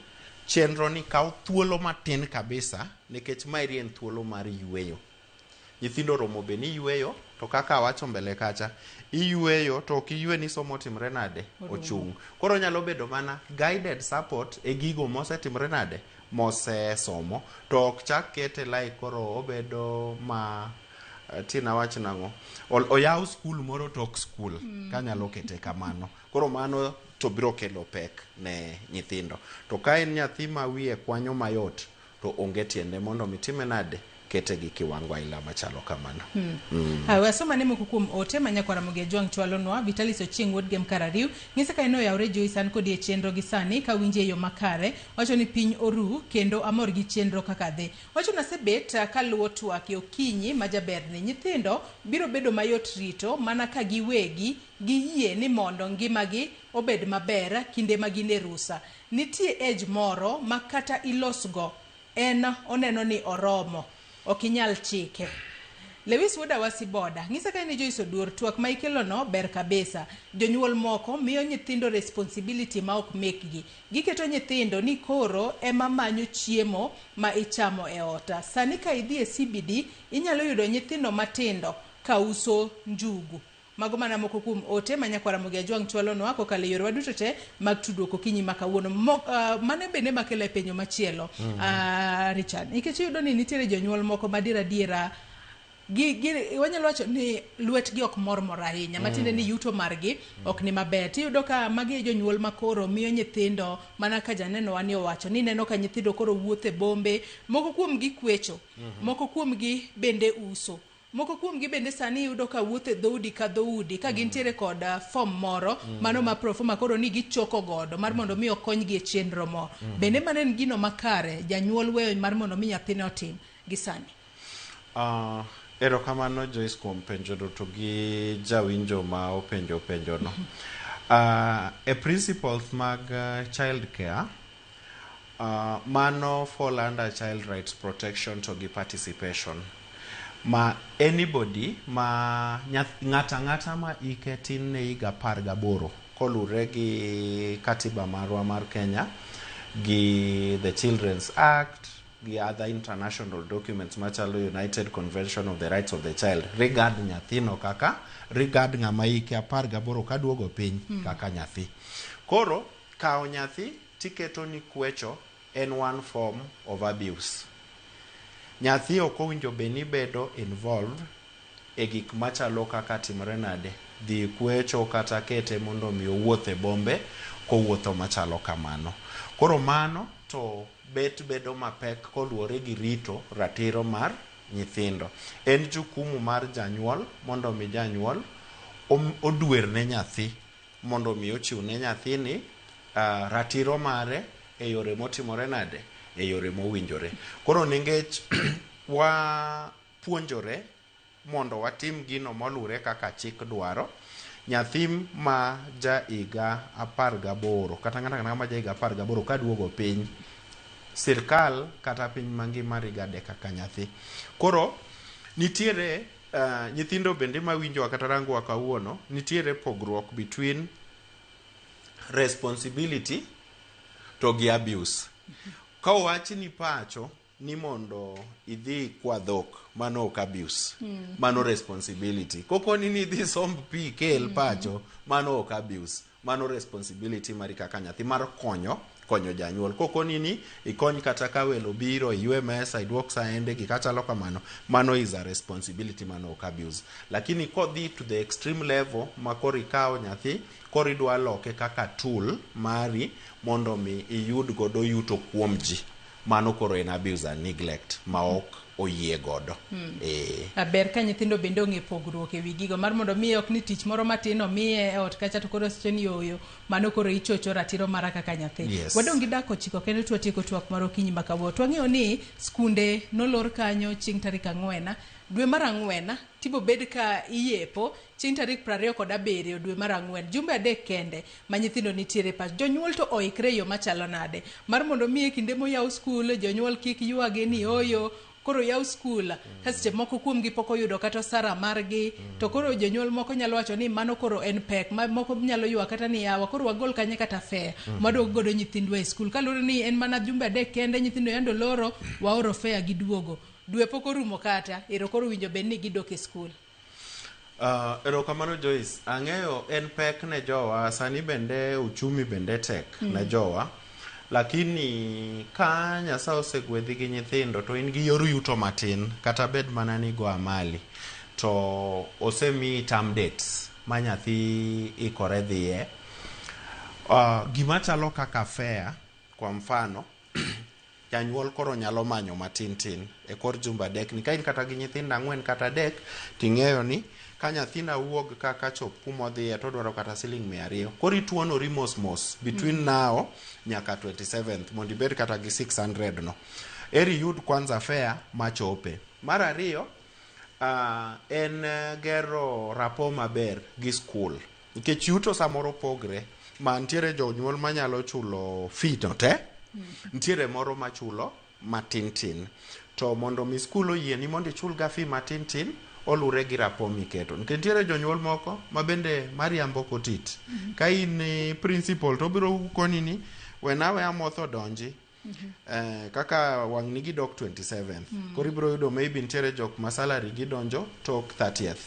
chenro ni kawo thuolo matin kabisa, nikech maeri en thuolo mar yueyo. Nyithindo oromo bed ni yueyo, to kaka awacho mbele kacha, iyueyo to ok iyue ni somo otimre nade? Orumo. Ochung'. Koro nyalo bedo mana guided support e gigo mosetimre nade, mosesomo, to ok chak kete like koro obedo ma tina wach nang'o, oyaw skul moro tok skul. Kanyalo kete kamano, koro mano to biro kelo pek ne nyithindo. To ka en nyathi ma wiye kwanyo mayot, to onge tiende mondo mitime nade, kete gi kiwango aila machalo kamano. We asoma ne moko kuom ote ma nyakwara Ramogi Ajwang' chwalonwa. Vitalis Ochieng' wuod Gem Karariw ng'ise ka en oyawre. Joyce, an kodi e chenro gi sani kawinje e yo makare. Wacho ni piny oru kendo amor gi chenro kaka dhi. Wacho ni asebet kaluwo twak e okinyi ma jaberni. Nyithindo biro bedo mayot rito mana ka giwegi giyie ni mondo ngimagi obed maber kinde ma gin e rusa. Nitie age moro ma kata ilosgo en oneno ni oromo, ok inyal chike. Lewis wuod Awasi Boda ng'isa ka ni Joyce Oduor, twak ma ikelono ber kabisa. Jonyuol moko miyo nyithindo responsibility ma ok mekgi. Giketo nyithindo ni koro ema manyo chiemo ma ichamo e ot. Sani ka idhi e CBD inyalo yudo nyithindo matindo ka uso njugu. Mago mana moko kuom ote ma nyakwara Ramogi Ajwang' chwalonwa kokalo e yorewa duto te mag tudruok okinyi ma kawuono. Mano bende makelo e penjo machielo. Richard, nikech iyudo ni nitiere jonyuol moko ma adier adiera Gi, gi, wanyalo wacho ni lwetgi ok mor mor ahinya matiende ni yuto margi ok ni maber. Tiyudo ka magi e jonyuol makoro miyo nyithindo mana ka janeno ni owacho ni neno ka nyithindo koro wuotho e bombe, moko kuomgi kwecho, moko kuomgi bende uso. Moko kuomgi bende sani iyudo ka wuotho e dhoudi ka dhoudi ka gintiere kod form moro mano ma proforma koro ni gichoko godo mar mondo mi okonygi e chenro mo. Bende mano en gino makare janyuol weyo mar mondo mi nyathine otim gi sani. Erokamano Joyce kuom penjono to gi jawinjo ma openjo penjono. E principles mag child care, mano fall under child rights protection to gi participation. Ma anybody ma ng'ata ang'ata ma ike tin ne higa 18 kolure gi katiba marwa mar Kenya gi the Children's Act gi other international documents machalo United Convention of the Rights of the Child regard nyathino kaka regard ng'ama ike 18 kaduogo piny kaka nyathi. Koro kawo nyathi tiketo ni kwecho en one form of abuse. Nyathi ok owinjo bed ni bedo involved e gik machalo kaka timre nade dhi kwecho kata kete mondo mi owuoth e bombe kowuotho machalo kamano. Koro mano to bet bedo mapek koluwore gi rito ratiro mar nyithindo. En jukumu mar janyuol mondo mi janyuol odwer ne nyathi mondo mi ochiw ne nyathini ratiro mare e yore motimore nade e yore mowinjore. Koro nikech wapuonjore mondo watim gino molure kaka chik dwaro, nyathi ma ja higa 18 kata ng'ato ang'ata ma ja higa 18 kaduogo piny, sirkal kata piny mangima regard kaka nyathi. Koro nitiere nyithindo bende mawinjowa kata rangowa kawuono, nitiere pogruok between responsibility to gi abuse. Ka owach ni pacho ni mondo idhi kwa dhok, mano ok abuse. Mano responsibility. Kokoni ni idhi somb pi ikel pacho, mano ok abuse. Mano responsibility mari kaka nyathi mar konyo janyuol. Kokoni ni ikony kata ka welo biro, iywe mesa, iduok saende, gik machalo kamano, mano is a responsibility, mano ok abuse. Lakini kodhi to the extreme level ma koro ikawo nyathi, koro idwa loke kaka tool mari mondo mi iyud godo yuto kuom ji, mano koro en abuse and neglect ma ok oyie godo. Ber ka nyithindo bende ong'e pogruok ewi gigo mar mondo mi ok ni tich moro matin omiye e ot kacha to koro seche ni oyo mano koro ichocho ratiro mara kaka nyathi. Wadong' gi dak 9 kendo to watieko twak mar okinyi ma kawuono. To wang'eyo ni skunde nolor kanyo chieng' tarik 4 dwe mar 4 tibo bed ka iyepo chieng' tarik 27 dwe mar 4, jumbe 3 kende ma nyithindo nitiere pach. Jonyuol to oikre e yo machalo nade mar mondo mi e kinde moyaw skul jonyuol kik ywagi ni oyo koro yaw skul ka seche moko kuomgi pok oyudo kata osara margi, to koro jonyuol moko nyalo wacho ni mano koro en pek ma moko nyalo ywak kata ni yawa koro wagol kanye kata fare maduog godo nyithindwa e skul kaluwore ni en mana jumbe 3 kende nyithindo yando loro waoro fare giduogo dwe pok orumo kata ero koro winjo bed ni gidok e skul. Erokamano Joyce, ang'eyo en pek ne jowa, sani bende uchumi bende tek ne jowa, lakini ka Nyasaye osegwedhi gi nyithindo to in gi yor yuto matin kata bed mana ni go amali to osemiyi term dates ma nyathi ikore dhiye. Gima chalo kaka fare kwa mfano janyuol koro nyalo manyo matin tin e kor jumbe 3 ni ka in kata gi nyithindo 4 kata 3 ting'eyo ni ka nyathina wuog kaka chop kumodhiye to odwaro kata siling 200 koro ituonori mos mos between now nyaka 27th mondo ibed kata gi 600 no eri yud kwanza fare machope. Mar ariyo en gero rapo maber gi skul nikech yuto samoro pogre ma nitiere jonyuol manyalo chulo fee no te, nitiere moro machulo matin tin to mondo mi skul oyieni mondo ichul ga fee matin tin olure gi rapo miketo nikech nitiere jonyuol moko ma bende mariambo kotit. Ka in principal to obiro koni ni wena aweya moth odonji kaka wang' ni gidok 27th koro ibiro yudo maybe nitiere jok ma salary gidonjo tok 30th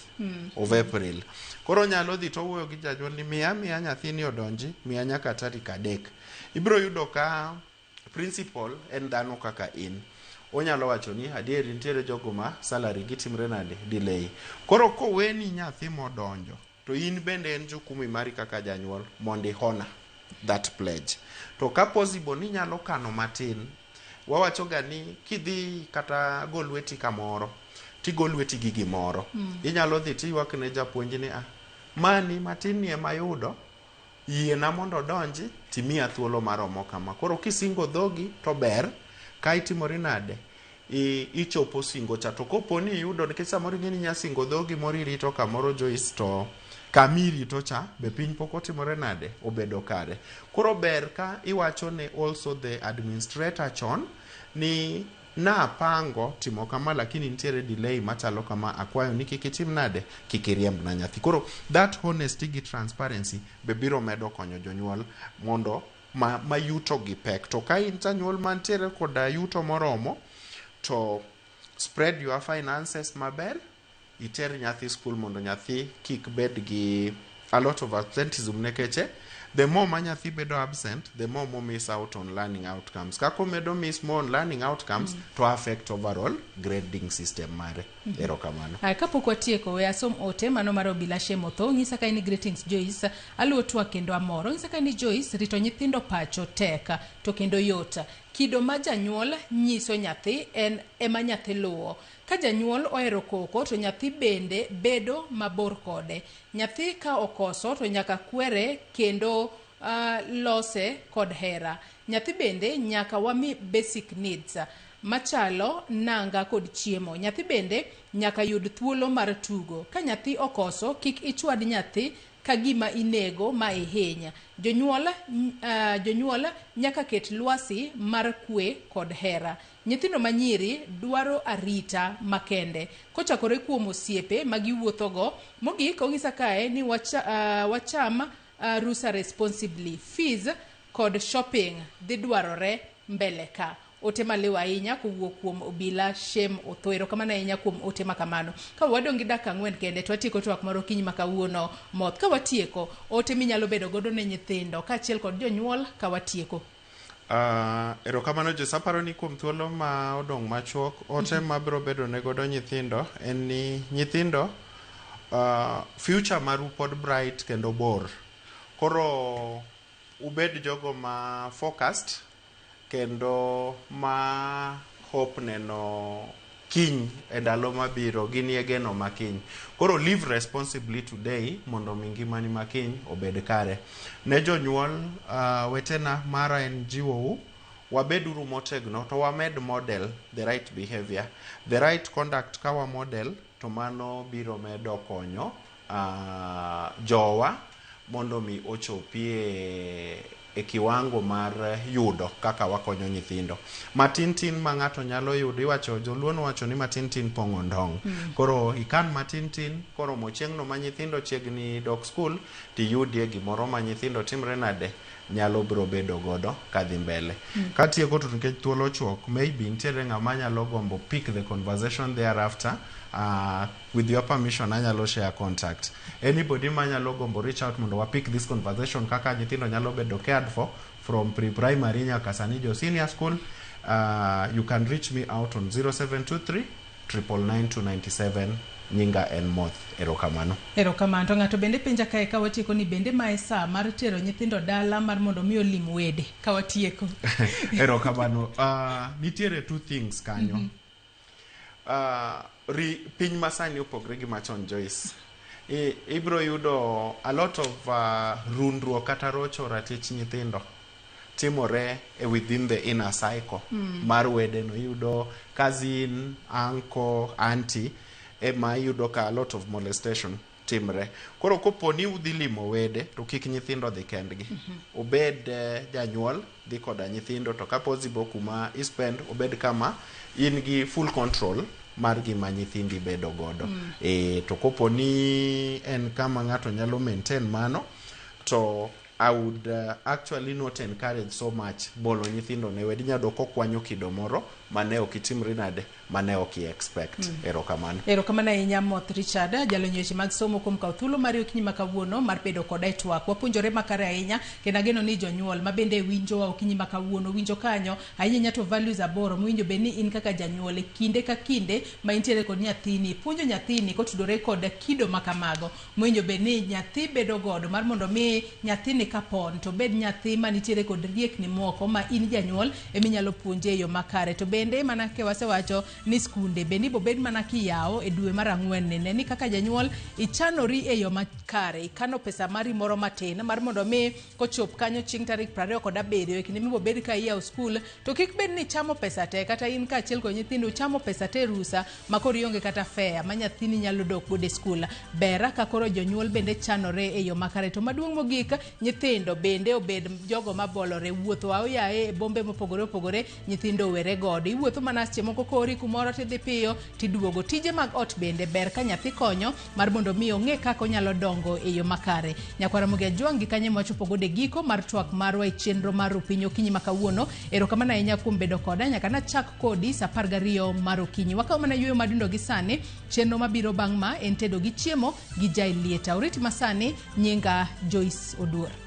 of April koro nyalo dhi to owuoyo gi janyuol ni miya nyathini odonji miya nyaka tarik 3. Ibiro yudo ka principal en dhano kaka in Onyalo wacho ni adieri nitiere jogo ma salary gi timre nade delay. Koro koweni nyathi modonjo to in bende en jukumu mari kaka janyuol mondo i honor that pledge. To ka possible ni inyalo kano matin, wawacho ga ni kidhi kata go lweti kamoro, tigo lweti gi gimoro. Inyalo dhi tiywak ne japuonj ni ah, mani matin ni ema ayudo, yiena mondo odonji timiya thuolo maromo kama. Koro kisingo dhogi to ber, ka itimori nade, ichopo singo cha. To kopo ni iyudo, nikech samoro ing'e ni inya singo dhogi moro irito kamoro Joyce to kama irito cha be piny pok otimore nade, obedo kare. Koro ber ka iwacho ne also the administrator chon ni napango timo kama lakini nitiere delay machalo kama akwayo ni kik itim nade kik iriembna nyathi koro that honesty gi transparency be biro medo konyo jonyuol mondo ma, ma yuto gi pek to ka in janyuol mantiere koda yuto moromo to spread your finances maber iter nyathi school mondo nyathi kik bed gi a lot of absenteeism nikech the more ma nyathi bedo absent the more mo miss out on learning outcomes kaka omedo miss more on learning outcomes to affect overall grading system mare erokamano Aya, kapok watieko we asom ote mano mar Obila Shemotho ng'isa ka in greetings Joyce aluwo twak kendo amor ong'isa ka ni Joyce rito nyithindo pacho tek to kendo yot kido ma janyuol nyiso nyathi en ema nyathi luwo ka janyuol ohero koko to nyathi bende bedo mabor kode nyathi ka okoso to nyaka kwere kendo lose kod hera nyathi bende nyaka wami basic needs machalo nanga kod chiemo nyathi bende nyaka yud thuolo mar tugo ka nyathi okoso kik ichwad nyathi ka gima inego ma ihiny jonyuol jonyuol nyaka ket lwasi mar kwe kod hera nyithindo manyiri dwaro arita makende kochakore kuom osiepe ma giwuothogo mogik ong'isa kae ni wacham rusa responsibly fees kod shopping dhi dwarore mbele ka ote maliw ahinya kowuok kuom Obila Shem Otho. Erokamano ahinya kuom ote ma kamano. Ka wadong' gi dakika 4 kende to watieko twak mar okinyi ma kawuono moth. Ka watieko, ote minyalo bedo godo ne nyithindo kaachiel kod jonyuol ka watieko. Erokamano Joyce, aparo ni kuom thuolo ma odong' machuok, ote mabiro bedo ne godo nyithindo en ni nyithindo future maru pod bright kendo bor. Koro ubed jogo ma focused kendo ma hope neno kiny e ndalo mabiro ginie geno ma kiny. Koro live responsibly today mondo mi ngimani ma kiny obed kare. Ne jonyuol wetena mara en jiwou wabeduru motegno to wamed model the right behavior the right conduct ka wa model to mano biro medo konyo jowa mondo mi ochopie e kiwango mar yudo kaka wakonyo nyithindo matin tin ma ng'ato nyalo yudo iwacho joluo nowacho ni matin tin pong'o ndong koro ikan matin tin koromo chieng'no ma nyithindo chiegni dok skul tiyudie gimoro ma nyithindo timre nade nyalo biro bedo godo kadhi mbele katieko to nikech thuolo chuok maybe nitiere ng'ama nyalo gombo pick the conversation thereafter with your permission anyalo share contact anybody manyalo gombo reach out mondo wa pick this conversation kaka nyithindo nyalo bedo cared for from pre-primary nyaka sani jo senior school you can reach me out on 0723 999 nyinga en Moth erokamano Erokamano. To ng'ato bende penja kae ka watieko ni bende mae sa mar tero nyithindo dala mar mondo mi olim wede ka watieko. erokamano nitiere two things kanyo piny masani opogre gi machon Joyce ibiro yudo a lot of rundruok kata rocho ratich nyithindo timore e within the inner cycle mar wedeno iyudo cousin uncle auntie ema iyudo ka a lot of molestation timre koro kopo ni udhi limo wede to kik nyithindo dhi kendgi obed janyuol dhi koda nyithindo to ka possible kuma ispend obed kama in gi full control mar gima nyithindi bedo godo to kopo ni en kama ng'ato nyalo maintain mano to I would actually not encourage so much bolo nyithindo ne wedi nyado kokwanyo kido moro mane ok itimri nade mane ok i expect. Erokamano. Erokamano ahinya Moth Richard, jalony e weche mag somo kuom kawo thuolo mari okinyi ma kawuono mar bedo koda e twak. Wapuonjore makare ahinya kendo ageno ni jonyuol ma bende winjowa okinyi ma kawuono winjo kanyo ahinya ahinya to values aboro mowinjo bed ni in kaka janyuol e kinde ka kinde ma intiere kod nyathini ipuonjo nyathini kotudore kod kido ma kamago mowinjo bed ni nyathi bedo godo mar mondo mi nyathini kapon to obed nyathi manitiere kod riekni moko ma in janyuol eminyalo puonje e yo makare. To bende mana kaka wasewacho ni skunde bende ibobed mana kiyawo e dwe mar ang'wen ni ne ni kaka janyuol ichanori e yo makare ikano pesa mari moro matin mar mondo mi kochop kanyo chieng' tarik 27 e kinde mibobed ka iyawo skul to kik bed ni ichamo pesa te kata in kaachiel kod nyithindo uchamo pesa te rusa ma koro ionge kata fare ma nyathini nyalo dok godo e skul. Ber ka koro jonyuol bende chanore e yo makare. To maduong' mogik, nyithindo bende obed jogo mabolore. Wuotho aoyaye e bombe mopogore opogore nyithindo owere godo. Iwuotho mana seche moko kori kumoro tidhi piyo tiduogo. Tije mag ot bende ber ka nyathi konyo mar mondo mi ong'e kaka onyalo dongo e yo makare. Nyakwar Ramogi Ajwang' gi kanye mwachopo godo e giko mar twak marwa e chenro mar Rupiny okinyi ma kawuono. Erokamano ahinya kuom bedo koda nyaka nachak kodi saa 12 mar okinyi. Wakawo mana yueyo madundo gi sani. Chenro mabiro bang' ma en tedo gi chiemo gi Jaelieta. Orit masani, nyinga Joyce Oduor.